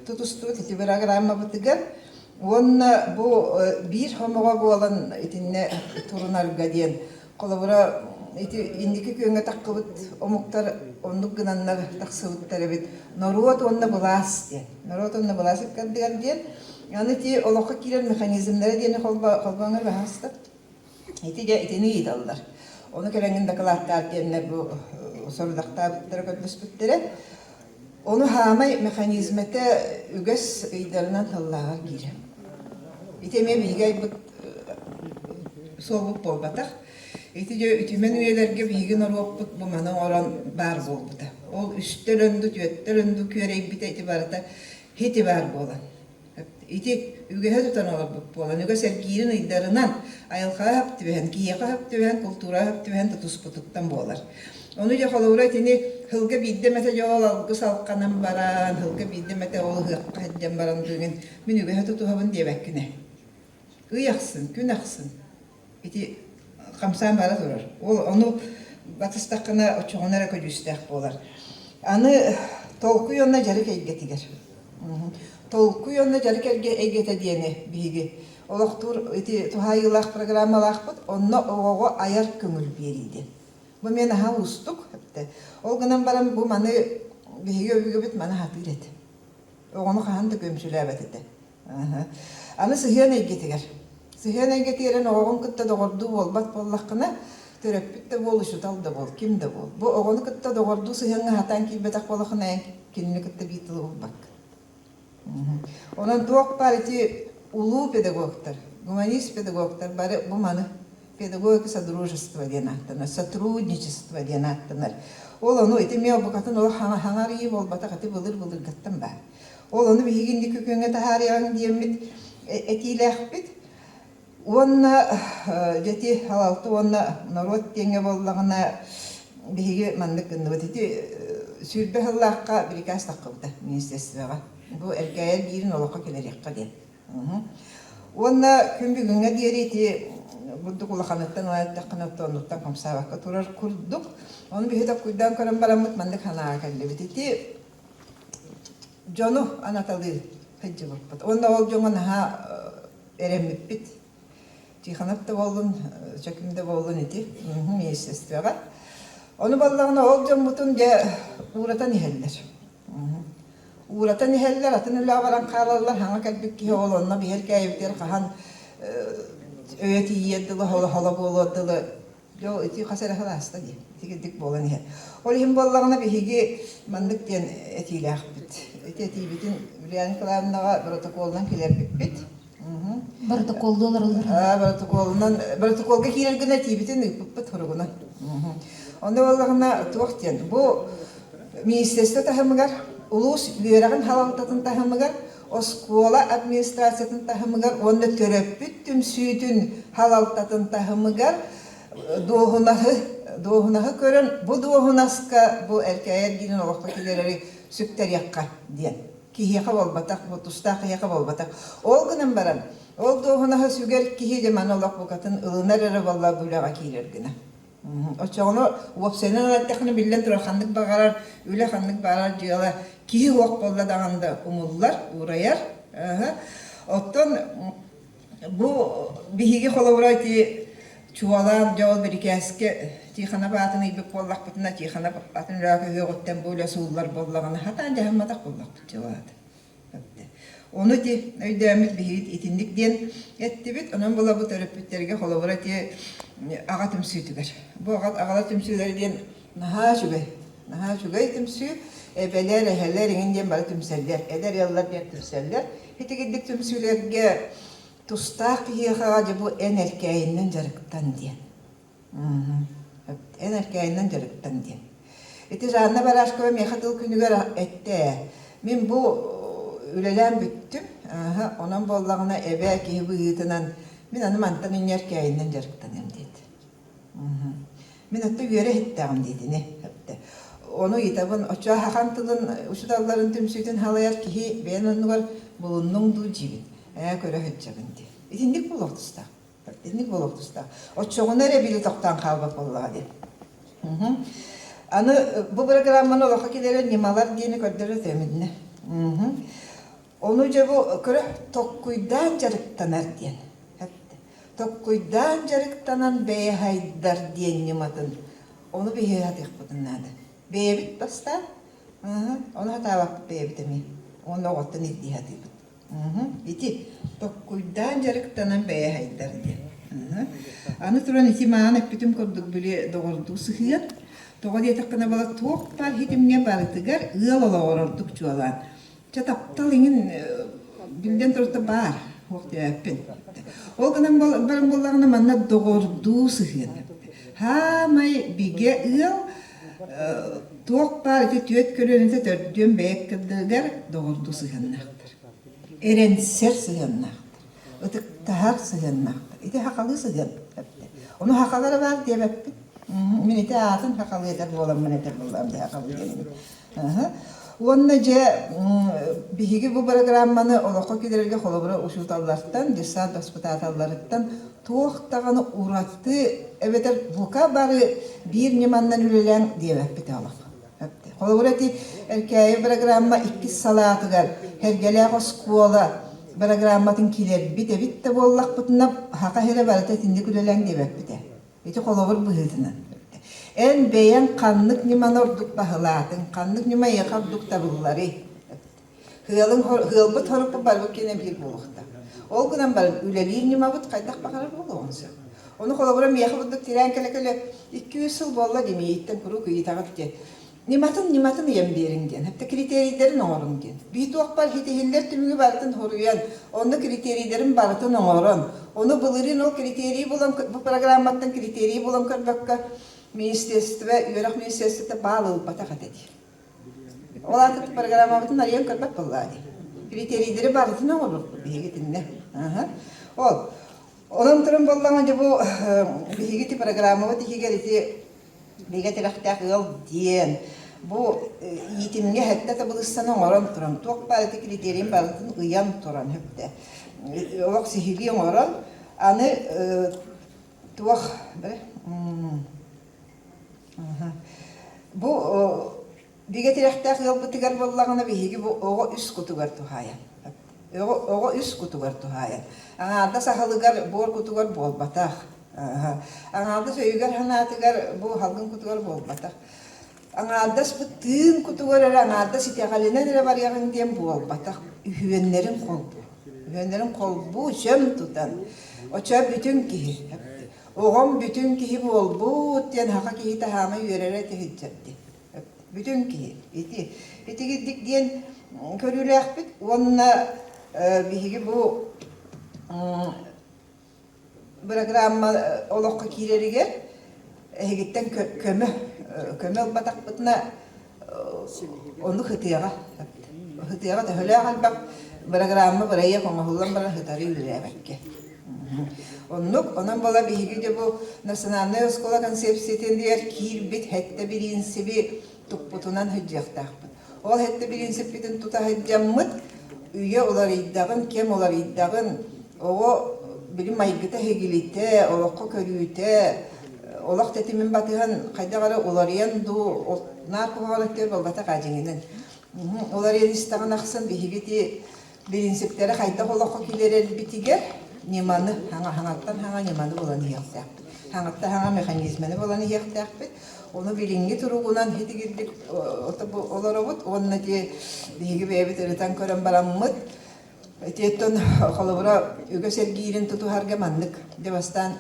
тутустубут ити бырагырааммабытыгар уонна бу биир хомоҕо буолан итиннэ турунарга диэн холобура ити инники күөҥҥэ таххыбыт омуктар оннук гынаннар тахсыбыттар эбит норуот уонна былаас диэн норуот уонна былаас ыккардыгар диэн аны ити олоххо киирэр механизмнара диэни холбооҥҥо баһаста Ити дьэ итини ыйыталлар. Ону кэлэҥҥин дакылааттаар диэннэр бу сорудахтаабыттара көрдөспүттэрэ. Ону хаамай механизмэтэ үгэс ыйдарынан сыллааҕар киирэр. Ити эмиэ биһиги айбыт суолбут буолбатах. Ити дьэ үтүмэн үйэлэргэ биһиги норуоппут бу маны оҥорон баар буолбута. Ол үстэр өнду, түөттэр өнду күөрэйбитэ ити барыта хити баар буолан. Ити үгэһи тутан олорбут буолан, үгэс эргиирин ыйдарынан айылҕаҕа сөп түбэһэн, киһиэхэ сөп түбэһэн, култуураҕа сөп түбэһэн тутуспутуттан буолар. Ону дьэ холобура итини сылга биирдэ эмэтэ дьэ ол алгыс алҕанан баран, сылга биирдэ эмэтэ ол ыһыахха сылдьан баран бүгүн мин үгэһи тутуһабын диэбэккин ээ. Ый ахсын, күн ахсын ити хамсаан бара турар. Ол ону батыстаххына оччоҕуна эрэ көдьүүстээх буолар. Аны толкуй уонна дьарык эйгэтигэр. Толкуй уонна дьарык эйгэтэ диэни биһиги олохтуур ити туһаайыылаах программалаахпыт, онно оҕоҕо айар көҥүл биэрии диэн. Бу мин наһаа уустук. Ол гынан баран бу маны биһиги өбүгэбит маны сатыыр этэ. Оҕону хаһан да көмсүлээбэт этэ. Аны сыһыан эйгэтигэр. Сыһыан эйгэтигэр эн оҕоҕун кытта доҕордуу буолбат буоллаххына, төрөппүт да буол, учуутал да буол, ким да буол. Бу оҕону кытта доҕордуу сыһыаҥҥа сатаан киирбэтэх буоллаххына, эн кинини кытта биир тылы булбаккын. Онон туох баар ити улуу педагогтар, гуманист педагогтар бары бу маны педагогика содружества диэн ааттанар, сотрудничество диэн ааттанар. Ол ону ити эмиэ букатын олох хаҥа арыйыы буолбатах, ити былыр-былыргаттан баар. Ол ону биһиги инники күөҥҥэ таһаарыаҕыҥ диэммит этиилээхпит. Уонна дьэ ити халалта уонна норуот диэҥҥэ буоллаҕына биһиги маннык гынныбыт. Ити 20 сыллаахха бирикээс таххыбыта министерствоҕа. Бу эргээйэр биирин олоххо киллэриэххэ диэн. Уонна күн бүгүҥҥэ диэри ити бурдук улаханыттан ылан эттэххинэ оттоонуттан хамсаабакка турар курдук. Ону биһи токкуйдаан көрөн бараммыт маннык санааҕа кэллибит. Ити дьону анаталыы сылдьыбыппыт. Уонна ол дьоҥҥо наһаа эрэммиппит. Тихонов да буоллун, Чөкүм да буоллун ити министерствоҕа. Ону буоллаҕына ол дьоммутун дьэ ууратан иһэллэр. Ууратан иһэллэр, атын үлэҕэ баран хаалаллар, хаҥа кэлбит киһи ол онно биһэр кээйбитигэр хаһан өйө тиийиэр дылы, холо буолуор дылы Дьэ, ити хас эрэ сыл ааста дии. Ити буолан иһэр. Ол иһин буоллаҕына биһиги маннык диэн этиилээхпит. Ити этиибитин Ульяна Николаевнаҕа протоколунан киллэрбиппит. Протоколлуу олороллор. Протоколунан, протоколга киирэр гына этиибитин ыыппыппыт суругунан. Онно буоллаҕына туох диэн, бу министерство таһымыгар, улуус үөрэҕин салалтатын таһымыгар оскуола администрациятын таһымыгар уонна төрөппүт түмсүүтүн салалтатын таһымыгар дуоһунаһы дуоһунаһы көрөн бу дуоһунаска бу эркээйи эргиирин олоххо киллэрэри сүктэриэххэ диэн киһиэхэ буолбатах бу тустаах киһиэхэ буолбатах ол гынан баран ол дуоһунаһы сүгэр киһи дьэ маны олох букатын ылынар эрэ буолла бу үлэҕэ киирэр гына Оччоҕуна уопсайынан ылаттахына биллэн турар ханнык баҕарар үлэ ханнык баҕарар дьыала киһи уох буолла даҕаны да умуллар, уурайар. Оттон бу биһиги холобура ити чуолаан дьэ ол бирикээскэ Тихонов аатын ыйбыт буоллахпытына Тихонов атын үлэҕэ көһүөҕүттэн бу үлэ сууллар буоллаҕына хатаан дьаһамматах буоллахпыт дьыалаата. Ону ити өйдөөммүт биһиги итинник диэн эттибит. Онон була бу төрөппүттэргэ холобура ити аҕа түмсүүтүгэр. Бу аҕалар түмсүүлэрэ диэн наһаа үчүгэй. Наһаа үчүгэй түмсүү. Эбэлэр, эһэлэр иҥин диэн бары түмсэллэр. Эдэр ыаллар диэн түмсэллэр. Итигирдик түмсүүлэргэ тустаах киһиэхэ дьэ бу эн эркээйинэн дьарыктан диэн. Эн эркээйинэн дьарыктан диэн. Ити Жанна Барашкова миэхэ тыл күнүгэр эттэ ээ. Мин бу үлэлээн бүттүм. Онон буоллаҕына эбээ киһи быһыытынан мин аны мантан инньэ эркээйинэн дьарыктаныам диэт. Мин отто үөрэ иһиттэҕим диэтини. Ону ыйытабын, оччо ахан тылын учууталларын түмсүүтүн халайар киһи бэйэн оннугар булуннуҥ дуу диибин. Ээ көрө сылдьабын дии. Итинник буолуох тустаах. Итинник буолуох тустаах. Оччоҕуна эрэ били тохтоон хаалбат буоллаҕа диэн. Аны бу бырагыраамманы олоххо киллэрэр ньымалар диэни көрдөрө өтөмүннэ. Ону дьэ бу көрө токкуйдаан дьарыктанар диэн. Токкуйдаан дьарыктанан бэйэ хайдар диэн ньыматын ону биһиги сатыахпытын наада. Бэйэбит бастаан, ону сатаабаппыт бэйэбит эмиэ. Уонна оҕоттон ирдии сатыыбыт. Ити токкуйдаан дьарыктанан бэйэ хайдар диэн. Аны туран ити маан эппитим курдук били доҕордуу сыһыан. Тоҕо диэтэххинэ буола туох баар хитимҥэ барытыгар ыал олоҕор ордук чуолаан. Чэ таптал иҥин биллэн турар баар суох диэбэппин. Ол гынан баран буоллаҕына манна доҕордуу сыһыан. Хаамай бигэ ыал туох баар ити түөрт көлүөнэтэ төрдүөн бэйэ кырдыгар доҕордуу сыһыаннаахтар. Эрэнсэр сыһыаннаахтар. Ытыктаһар сыһыаннаахтар. Ити хахалыы сыһыан. Ону хахалара баар диэбэппин. Мин ити аатын хахалыы этэр буоламмын этэр буоллаҕым дии хахалыы диэммин. Уонна дьэ биһиги бу бырагыраамманы олоххо киллэрэргэ холобура учууталлартан, детсад баспытааталларыттан туох даҕаны ураты эбэтэр бука бары биир ньыманнан үлэлээҥ диэбэппит олох. Холобура ити Эркээйи бырагыраамма иккис салаатыгар Сэргэлээх оскуола бырагыраамматын киллэрбит эбит да буоллахпытына, саха сирэ барыта итинник үлэлээҥ диэбэппит ээ. Ити холобур быһыытынан. Эн бэйэҥ ханнык ньыманы ордук баһылаатыҥ, ханнык ньыма эйиэхэ ордук табылларый? Ыалыҥ, ыалбыт хоруппут барбыт киэнэ биир буолуохтаах. Ол гынан баран үлэлиир ньымабыт хайдах баҕарар буолуоҕун сөп. Ону холобура миэхэ курдук тирээн кэлэ-кэлэ 200 сыл буолла димииттэн куруук ыйытаҕыт диэн. Ньыматын ньыматын ыйан биэриҥ диэн, хатта критерийдэрин оҥоруҥ диэн. Бии туохпар ситиһиллэр түмүгү барытын хоруйан, онно критерийдэрин барытын оҥорон, ону былырыын ол критерийи булан, бу программаттан критерийи булан көрбөккө, министерство, үөрэх министерствота баал ылбатах этэ дии. Ол аата программабытын арыйан көрбөт буоллаа дии. Критерийдэри барытын оҥорбуппут биһиги итиннэ. Ол онон туран буоллаҕына дьэ бу биһиги ити программабыт иһигэр ити бигэ тирэхтээх ыал диэн бу иитимҥэ сэттэ табылыссаны оҥорон туран туох баар ити критерийин барытын ыйан туран сөптө олох сиһилии оҥорон аны туох бу бигэ тирэхтээх ыалбытыгар буоллаҕына биһиги бу оҕо үс кутугар туһаайан оҕо үс кутугар туһаайан аҥаардас аһылыгар буор кутугар буолбатах Аҥаардас өйүгэр-санаатыгар бу салгын кутугар буолбатах. Аҥаардас бу тыын кутугар эрэ аҥаардас итэҕэлинэн эрэ барыаҕыҥ диэн буолбатах. Үһүөннэрин холбуу. Үһүөннэрин холбуу сөм тутан. Очо бүтүн киһи. Оҕом бүтүн киһи буолбут диэн саха киһи таһаама үөрэрэ этиһилдьэр дии. Бүтүн киһи. Ити. Итигирдик диэн көрүүлээхпит уонна биһиги бу Бырагыраамма олоххо киирэригэр эһигиттэн көмө көмө ылбатахпытына оннук ытыаҕа ытыаҕа төһөлөөх элбэх бырагыраамма бырайыак оҥоһуллан баран ытары үлэлээбэккэ оннук онон буола биһиги дьэ бу национальнай оскуола концепциятын киирбит сэттэ бириинсиби туппутунан сылдьыахтаахпыт Ол сэттэ бириинсиппитин тута сылдьаммыт, үйэ уларыйдаҕын, кэм уларыйдаҕын, оҕо били майгыта иһигилитэ, олоххо көрүүтэ, олох тэтимин батыһан хайдах эрэ уларыйан дуу, наар куһаҕан өттүгэр буолбатах аа дьиҥинэн. Уларыйан истэҕин ахсын биһиги ити бириинсиптэри хайдах олоххо киллэрэрбитигэр ньыманы, хаҥа хаҥаттан хаҥа ньыманы булан иһиэхтээхпит. Хаҥаттан хаҥа механизманы булан иһиэхтээхпит. Ону билиҥҥи туругунан итигирдик олоробут уонна ити биһиги бэйэбит ырытан көрөн бараммыт итиэттэн холобура үгэс эргиирин тутуһарга маннык дьэ бастаан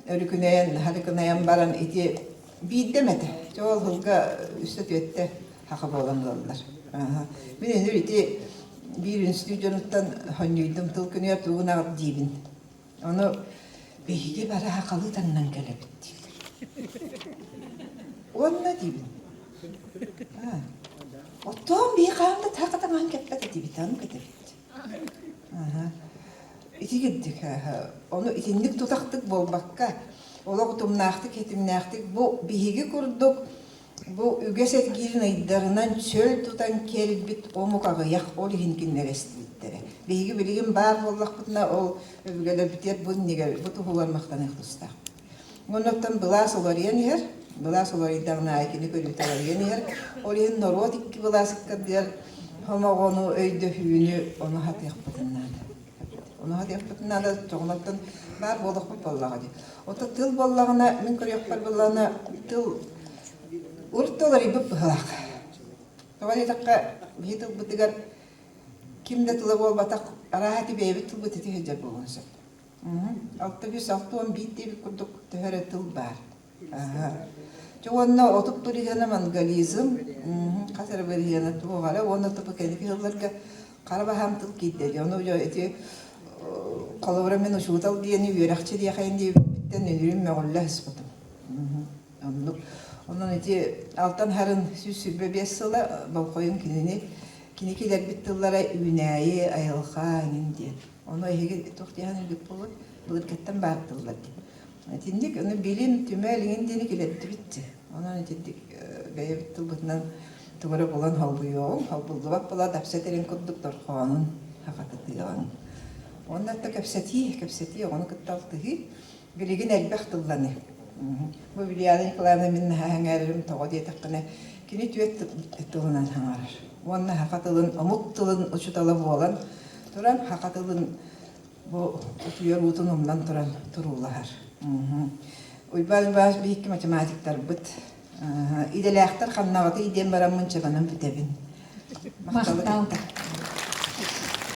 өрүкүнэйэн харыкынайан баран ити биирдэ эмэтэ дьэ ол сылга үстэ түөттэ хаха буолан ылаллар мин үнүр ити биир үнстүү дьонуттан хонньуйдум тыл күнүгэр тугун аҕат диибин Ону биһиги бары сахалыы таҥнан кэлэбит дииллэр. Уонна диибин. Оттон биһи хаһан да саха таҥаһын кэппэт этибит, аны кэтэбит. Ити кирдик, ону итинник тутахтык буолбакка, олох утумнаахтык, хитимнээхтик бу биһиги курдук Бу үгэс эргиирин ыйдарынан чөл тутан кэлбит омук аҕыйах, ол иһин кинилэр эстибиттэрэ. Биһиги билигин баар буоллахпытына, ол өбүгэлэрбитигэр бу иннигэр, бу туһугар махтаныах тустаахпыт. Оннуттан былаас уларыйан иһэр, былаас уларыйдаҕына аайы кини көрүүтэ уларыйан иһэр. Ол иһин норуот икки былаас ыккардыгар Хомоҕону, өйдөһүүнү ону хатыахпытын наада. Ону хатыахпытын наада, тоҕунаттан баар буолуохпут буоллаҕа дии. Ото тыл буоллаҕына, мин көрүөхпэр буоллаҕына, тыл урут да уларыйбыт быһыылаах. Тоҕо диэтэххэ, биһи тылбытыгар ким да тыла буолбатах, арааһа ити бэйэбит тылбыт ити сылдьар буолуон сөп. 661 диэбит курдук төһө эрэ тыл баар. Дьэ уонна 30 бырыһыана монголизм, хас эрэ бырыһыана туох эрэ уонна тупа кэнники сылларга хара баһаам тыл киирдэ дии. Ону дьэ ити холобура мин учуутал диэни үөрэхчи диэхэйин диэбиппиттэн үнүрүүн мөҕүллэ сыспытым. Оннук. Онон ити Алтан Харын 125 сыла болхойун кинини кини килэрбит тыллара үүнээйи, айылҕа эҥин диэн. Ону эһиги туох диэһэн өлбүт буолуой? Былыргыттан баар тыллар диэн. Итинник ону билим, түмэл иҥин диэни килэрдибит. Онон итинник бэйэбит тылбытынан тугу эрэ булан холбуйуоҕуҥ, холбуллубат була дапса этэрин курдук дорҕоонун хахатытыаҕыҥ. Уонна да кэпсэтии, кэпсэтии оҕону кытта алтыһыы. Билигин элбэх тылланыы. Бу Вилиана Николаевна мин наһаа сэҥээрэрим тоҕо диэтэххинэ, кини түөрт тылынан саҥарар. Уонна саха тылын, омук тылын учуутала буолан туран, саха тылын бу утуйар уутун умнан туран туруулаһар. Уйбаан Уйбаанович биһикки математиктарбыт. Идэлээхтэр ханнаҕытый диэн бараммын чабанан бүтэбин. Махтал.